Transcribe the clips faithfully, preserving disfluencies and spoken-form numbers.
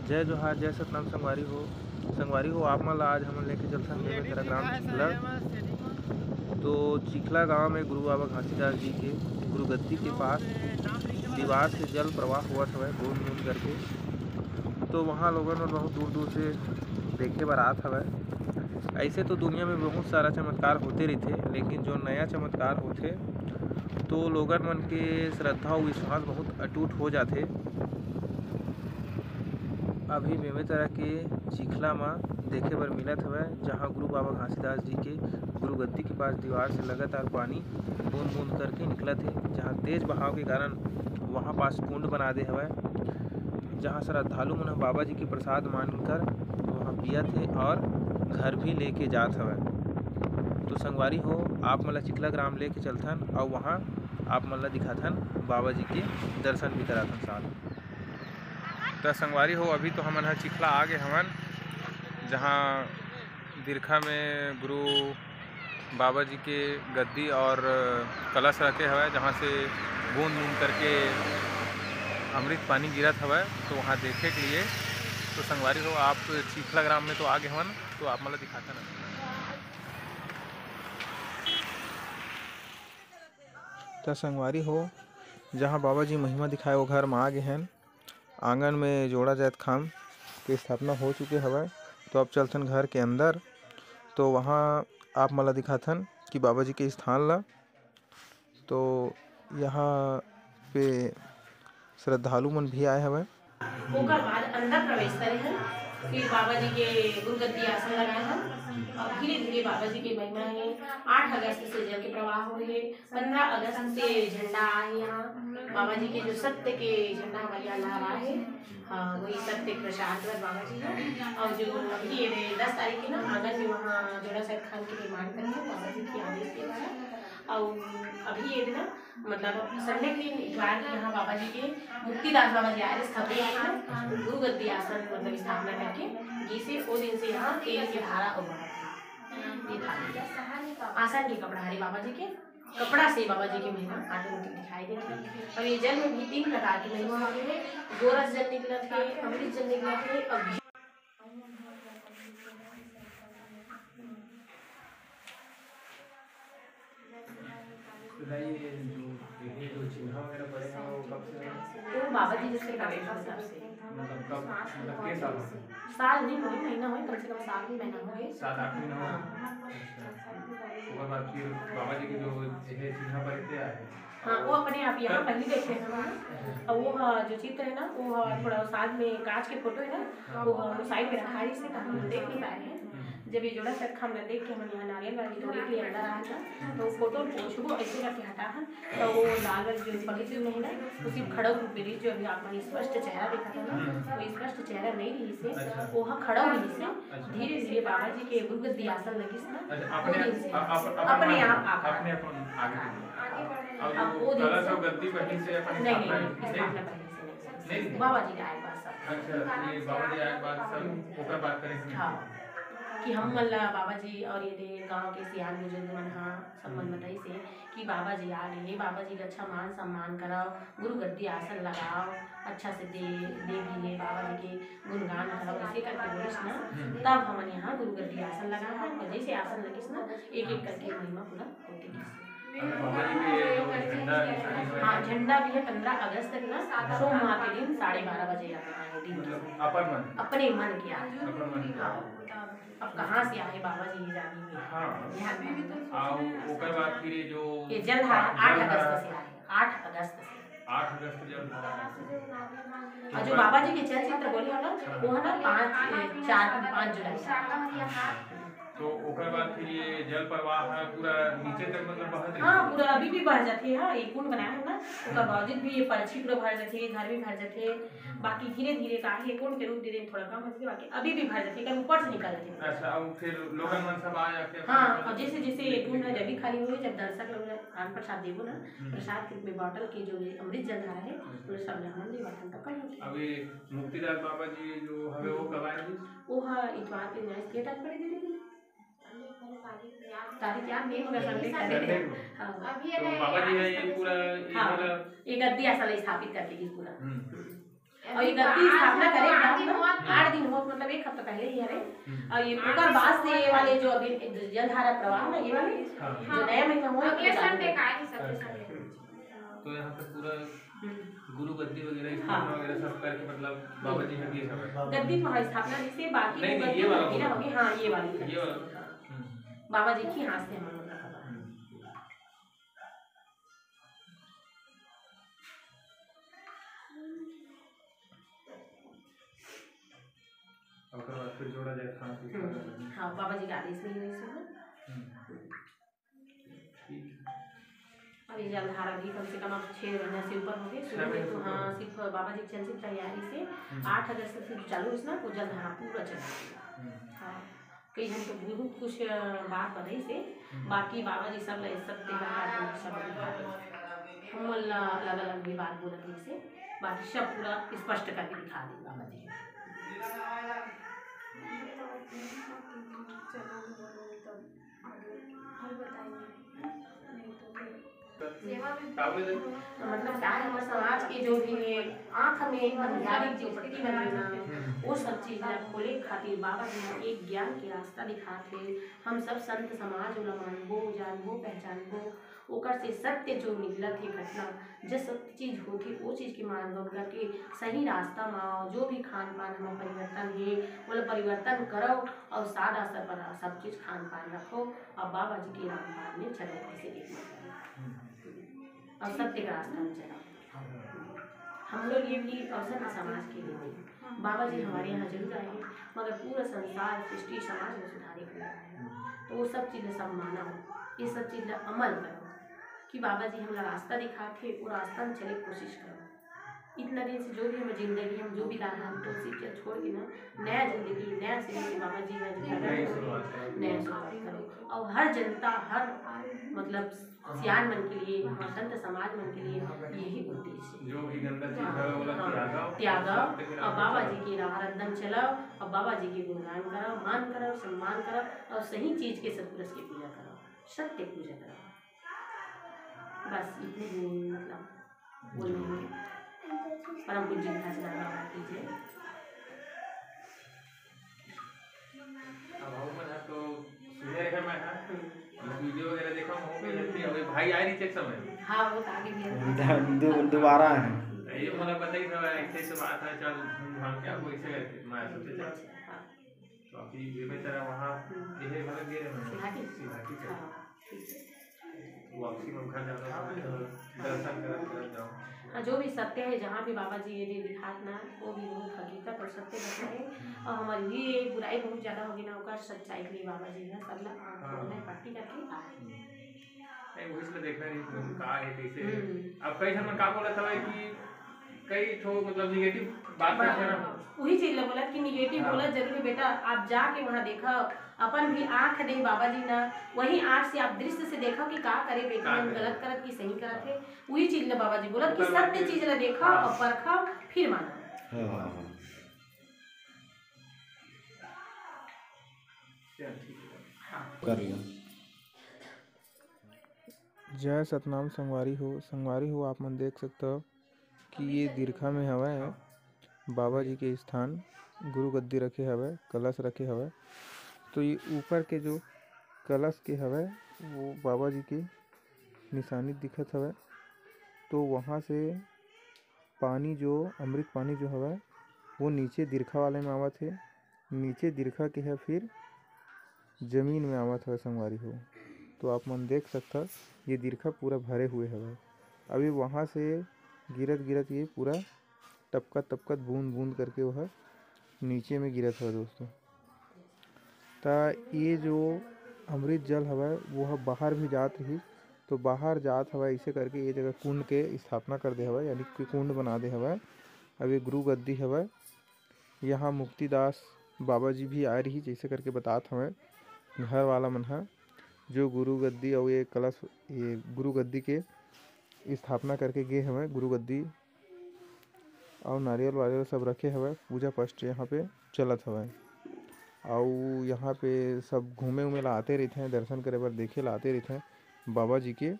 जय जोहार, जय सतनाम संगवारी हो। संगवारी हो, आप मन ला आज हमन लेके चलथन बेमेतरा ग्राम चिखला। तो चिखला गांव में गुरु बाबा घासीदास जी के गुरुगद्दी के पास दीवार से जल प्रवाह होवत हवय, बूंद बूंद करके। तो वहाँ लोगन मन बहुत दूर दूर से देखे बर आत हवय। ऐसे तो दुनिया में बहुत सारा चमत्कार होते रहिथे, लेकिन जो नया चमत्कार होथे, तो लोगन मन के श्रद्धा अउ विश्वास बहुत अटूट हो जाथे। अभी बेमेतरा के चिखला म देखे बर मिलत हवय, जहां गुरु बाबा घासीदास जी के गुरुगद्दी के पास दीवार से लगातार पानी बूंद बूंद करके निकलत हे, जहां तेज बहाव के कारण वहां पास कुंड बना दे हवय, जहां श्रद्धालु मन ह बाबा जी के प्रसाद मानकर वहां पियत हे और घर भी लेके जात हवय। तो संगवारी हो, आप मन ला चिखला ग्राम लेके चलथन और वहां आप मन ला दिखाथन, बाबा जी के दर्शन भी कराथन साथ। त संगवारी हो, अभी तो हमन ह चिखला आ गे हवन, जहाँ दीर्घा में गुरु बाबा जी के गद्दी और कलश रखे हवय, जहाँ से बूंद बूंद करके अमृत पानी गिरत हवय। तो वहाँ देखे के लिए, तो संगवारी हो, आप चिखला ग्राम में तो आ गे हवन, तो आप मन ला दिखाथन। त संगवारी हो, जहाँ बाबा जी महिमा दिखाए, वो घर म आ गे हन। आंगन में जोड़ा जात खाम के स्थापना हो चुके हवय। तो अब चलथन घर के अंदर, तो वहाँ आप मन ला दिखाथन कि बाबा जी के स्थान ला। तो यहाँ पे श्रद्धालु मन भी आए हवय। ओकर बाद अंदर प्रवेश करे हन, फिर बाबा जी के गुरुगद्दी आसन लगाए हन और धीरे धीरे बाबा जी के महिमा हे। आठ अगस्त से जल के प्रवाह होए हे, पंद्रह अगस्त से झंडा आए हे यहाँ। बाबा जी के जो सत्य के झंडा हमारे यहाँ लहरा है, हाँ, वही सत्य प्रसाद बर बाबा जी है। और जो अभी ये दस तारीख के ना आंगन में वहाँ जोड़ा शायद खान के निर्माण करे हैं, बाबा जी के आदेश के द्वारा। और अभी ये ना, मतलब, संडे के दिन इतवार के यहाँ बाबा जी के, मुक्तिदास बाबा जी आए, स्थापना है ना, गुरु गद्दी आसन, मतलब, स्थापना करके, जैसे वो दिन से यहाँ तेल की धारा हो रहा था। ये था आसन के कपड़ा हरे बाबा जी के, कपड़ा से बाबा जी के महिमा ऑटोमेटिक दिखाई देथे। और ये जल में भी तीन प्रकार के महिमा होते हैं, गोरस जल निकलत है, अमृत जल निकलत है और घी। तो भाई, ये जो, ये जो चिन्हा वगैरह पड़े हैं, वो कब से है? वो बाबा जी जैसे प्रवेश होता है। मतलब कब, मतलब के साल में? साल नहीं होए, महीना होए, कम से कम सात महीना होए। सात आठ महीना होए? हाँ। अच्छा। ओकर बाद फिर बाबा जी के जो ये चिन्हा पड़े थे आए? हाँ, वो अपने आप यहाँ पहले देखे हैं हम। और वो, हाँ, जो चित्र है ना, वो, हाँ, थोड़ा साथ में कांच के फोटो है ना, वो, हाँ, साइड में रखा है, इसलिए हम देख नहीं पाए हैं। हम्म। जब ये जोड़ा शायद हम देख के हम यहाँ नारियल वाली थोड़ी के लिए अंदर आया था, तो फोटो पोछबो ऐसे करके हटा है, तो वो लाल वाली जो पवित्र महिला, वो सिर्फ खड़ा रूप में रही, जो अभी आप मन स्पष्ट चेहरा देखा था ना, वो स्पष्ट चेहरा नहीं रही से, अच्छा। वो हाँ खड़ा हुई से, अच्छा। धीरे धीरे बाबा जी के गुरुगद्दी आसन लगिस ना, अच्छा, वो अपने दिन से, आप, आप, अपने अपने मन, आप, आप, अपने अपन आगे बढ़े। अब अब वो वो दिन कलश से और गद्दी पहले से अपन नहीं, स्थापना नहीं, नहीं? स्थापना पहले से नहीं। नहीं? बाबा जी के आए पास सब। अच्छा, ये बाबा जी आए बाद सब ओकर बात करें कि हाँ, कि हम मन ला बाबा जी और ये दे गांव के सियान बुजुर्ग मन हा सब मन बताई से कि बाबा जी आ गए, बाबा जी का अच्छा मान सम्मान कराओ, गुरु गद्दी आसन लगाओ, अच्छा से दे, देवी ने बाबा जी के गुणगान कराओ, ऐसे करके बोलिस ना, हम्म। तब हमन यहाँ गुरु गद्दी आसन लगा है और जैसे आसन लगिस ना, एक एक करके महिमा पूरा होते गिस। अरे बाबा जी के जो झंडा निशानी वाला हाँ, है। झंडा भी है, पंद्रह अगस्त तक ना, सोमवार के दिन साढ़े बारह बजे यहाँ आए दिन के मतलब समय। अपन मन। अपने मन के आए। अपन मन के। हाँ। अब कहाँ से आए बाबा जी, ये जानी भी है। हाँ। यहाँ पे। आओ, ओकर बाद फिर ये जो ये जलधारा आठ जलधारा। अगस्त से आए, आठ अगस्त से। आठ अगस्त जलधारा। और जो बाबा जी के चलचित्र बोले हो ना, वो है ना पाँच, चार, पाँच जुलाई। तो ओकर बाद फिर ये जल प्रवाह है, पूरा नीचे तक मतलब बहत रही हाँ, है। पूरा अभी भी बह जाते हैं। हाँ, ये कुंड बनाया है ना, ओकर बावजूद भी ये परछी पूरा भर जाते हैं, घर भी भर जाते हैं। बाकी धीरे धीरे का है, कुंड के रूप धीरे थोड़ा कम हो जाते, बाकी अभी भी भर जाते हैं, ऊपर से निकल जाते हैं। अच्छा, अब फिर लोगन मन सब आ जाके हाँ, और जैसे जैसे ये कुंड है, जब भी खाली हुए, जब दर्शक लोग आन प्रसाद देवो ना, हम्म। प्रसाद के रूप में बॉटल के जो ये अमृत जल धारा है, हम्म। वो सब ला हमन देवत हन, तो कम होते हैं। अब ये मुक्तिदास बाबा जी जो हवे, वो कब आए जी? वो हा इतवार के दिन आए, के टाइम पड़े दीदी? तारीख याद नहीं, मगर संडे का दिन है। संडे को। हाँ। तो बाबा जी है ये पूरा, ये हाँ, वाला ये गद्दी ऐसा स्थापित करके ही पूरा। हम्म। और ये गद्दी स्थापना करे बाद में पहले ही हरे। हम्म। और ये ओकर बाद से ये वाले जो अभी जलधारा प्रवाह ना, ये वाले हाँ। जो नया महीना हुआ है, अगले वो चालू संडे है। का है, सबसे अच्छा। संडे। तो यहाँ पे पूरा हम्म। गुरु गद्दी वगैरह, हाँ। स्थापना वगैरह सब करके, मतलब, बाबा जी यहाँ दिए सब है। गद्दी तो हाँ, स्थापना जैसे, बाकी नहीं, वो नहीं, गद्दी ये वाला तो पूरा बोलो। होगी, हाँ, ये वाली। ये वाला। हाँ। हम्म। बाबा जी के हाथ से हम लोग का था। हम्म। और ओकर बाद फिर जोड़ा जाए, खाना पीना हम्म। वगैरह। हाँ, बाबा जी के आदेश में ही वैसे है। हम्म। ठीक है। अब ये जलधारा भी कम से कम अब छः महीना से ऊपर हो गए। छः शुरू में महीने से तो, ऊपर हाँ, हो गए। सिर्फ बाबा जी के चंचल तैयारी से हम्म। आठ अगस्त से जो चालू हुई ना, वो जलधारा पूरा चला। हम्म। हाँ, कई हम तो बहुत कुछ, अ, बात बताई से, हम्म। बाकी बाबा जी सब ला, सब तेरा हाथ में सब दिखा दे। हम ला अलग-अलग भी बात बोलत रही से, बाकी सब पूरा स्पष्ट करके दिखा दे बाबा जी। चलो, बोलो तब। आगे हर बताएंगे, नहीं तो फिर सेवा भी का बोले? तो मतलब का है, हमर समाज के जो भी आँख में अंधियारी जो पट्टी बने ना, हम्म। वो सब चीज ला खोले खातिर बाबा जी ह एक ज्ञान के रास्ता दिखात हे। हम सब संत समाज ओला मानबो, जानबो, पहचानबो, ओकर से सत्य जो निकलत हे घटना, जो सत्य चीज होथे, वो चीज के मार्गदर्शन करके सही रास्ता म आओ। जो भी खान पान म परिवर्तन हे, ओला परिवर्तन करो और सादा सा पर सब चीज खान पान रखो। अब बाबा जी के रामबाण में चलो, ऐसे देखना चाहिए। और सत्य के रास्ता में चलो। हम लोग ये भी और सत्य समाज के लिए भी। बाबा जी हमारे यहाँ जरूर आए हैं, मगर पूरा संसार, सृष्टि, समाज में सुधारे के लिए आए हैं। तो वो सब चीज़ें सब माना हो, ये सब चीज़ ला अमल करो कि बाबा जी हमला रास्ता दिखात हे, वो रास्ता में चले के कोशिश करो। इतना दिन से जो भी हमें जिंदगी, हम जो भी ला रहे हैं, हम तो उसी के छोड़ के ना नया जिंदगी, नया सिरे से बाबा जी का जो नई शुरुआत करो। नया शुरुआत करो। और हर जनता, हर मतलब सियान मन के लिए, हमारे संत समाज मन के लिए यही उद्देश्य है। जो भी गंदा चीज है, वो हाँ, त्यागा, त्यागा, सत्य के और राह बाबा चलो। जी के राह हरदम चलाओ, और बाबा जी के गुणगान करो, मान करो, सम्मान करो, और सही चीज के सतपुरुष की पूजा करो, सत्य पूजा करो। बस इतने ही, मतलब, बोलने हैं। परम पूज्य विकास बाबा की जय। अब हम मन ह तो सुने रहे मैं ह, हम्म। वीडियो वगैरह देखा हूँ, हम्म। अभी भाई आए रही एक समय। हाँ, वो तो आगे भी है। दो-, दोबारा है। ये मतलब बताइए सब ऐसे ऐसे बात है, चल घूम घाम के आपको ऐसे करके मैं सोचे चल। अच्छा, हाँ। तो अभी ये मैं तेरा वहाँ हम्म। ये मतलब गिरे मैं। सिहाटी? सिहाटी चल। हाँ, ठीक है। वापसी में घर जाता था, दर्शन करत करत जाओ। हाँ, जो भी सत्य है, जहाँ भी बाबा जी ये दे दिखात ना, वो भी बहुत हकीकत और सत्य बताए। और हमारी ये बुराई बहुत ज्यादा होगी ना, ओकर सच्चाई के लिए बाबा जी ने सब ला आँख हाँ। खोलने पट्टी करके आए। नहीं, वो इसमें देखना नहीं, हम्म। का है, कैसे है। हम्म। अब कई झन मन का बोलत हवे कि कई ठो मतलब निगेटिव बात करथे ना। वही चीज ला बोला कि निगेटिव हाँ। बोला जरूरी बेटा, आप जाके वहाँ देखा, अपन भी आँख दे बाबा जी ना, वही आँख से आप दृष्टि से देखा कि का करे बेटी का मन करे। गलत करत कि सही करत हे। वही चीज ला बाबा जी बोला कि ओकर बाद सत्य फिर चीज ला देखा हाँ। और परखा, फिर माना। हाँ, हाँ, हाँ। चल, ठीक है। हाँ। कर लिया। जय सतनाम संगवारी हो। संगवारी हो, आप मन देख सकथव कि ये दीर्घा में हवय बाबा जी के स्थान, गुरु गद्दी रखे हवय, कलश रखे हवय। तो ये ऊपर के जो कलश के हवय, वो बाबा जी के निशानी दिखत हवय। तो वहाँ से पानी जो, अमृत पानी जो हवय, वो नीचे दीर्घा वाले में आवत हे। नीचे दीर्घा के ह फिर जमीन में आवत हवय संगवारी हो। तो आप मन देख सकथव, ये दीर्घा पूरा भरे हुए हवय। अभी वहाँ से गिरत गिरत ये पूरा टपकत टपकत बूंद बूंद करके वो ह नीचे में गिरत हवय दोस्तों। त ये जो अमृत जल हवय, वो ह बाहर भी जात रहिस, तो बाहर जात हवय, ऐसे करके ये जगह कुंड के स्थापना कर दे हवय, यानी कि कुंड बना दे हवय। अब ये गुरु गद्दी हवय, यहाँ मुक्तिदास बाबा जी भी आए रही, जैसे करके बतात हवय घर वाला मन ह, जो गुरु गद्दी अउ ये कलश, ये गुरु गद्दी के स्थापना करके गे हवय। गुरु गद्दी अउ नारियल वारियल सब रखे हवय, पूजा पाठ यहाँ पे चलत हवय। अउ यहाँ पे सब घूमे उमे ला आते रहिथे, दर्शन करे बर, देखे ला आते रहिथे बाबा जी के।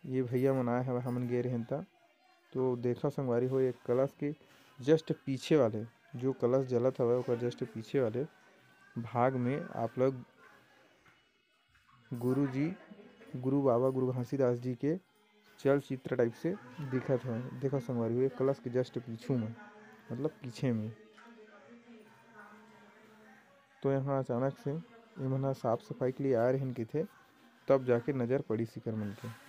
ये भैया मन आए हवय, हमन गे रहेन त। तो देखा संगवारी हो, ये कलश के just पीछे वाले, जो कलश जलत हवय, ओकर just पीछे वाले भाग में आप लोग गुरु जी, गुरु बाबा गुरु घासीदास जी के चलचित्र type से दिखत हवय। देखो संगवारी हो, ये कलश के just पीछू में, मतलब पीछे में। तो यहाँ अचानक से इमन ह साफ सफाई के लिए आए रहन कहिथे, तब जाके नजर पड़ी सिकर मन के।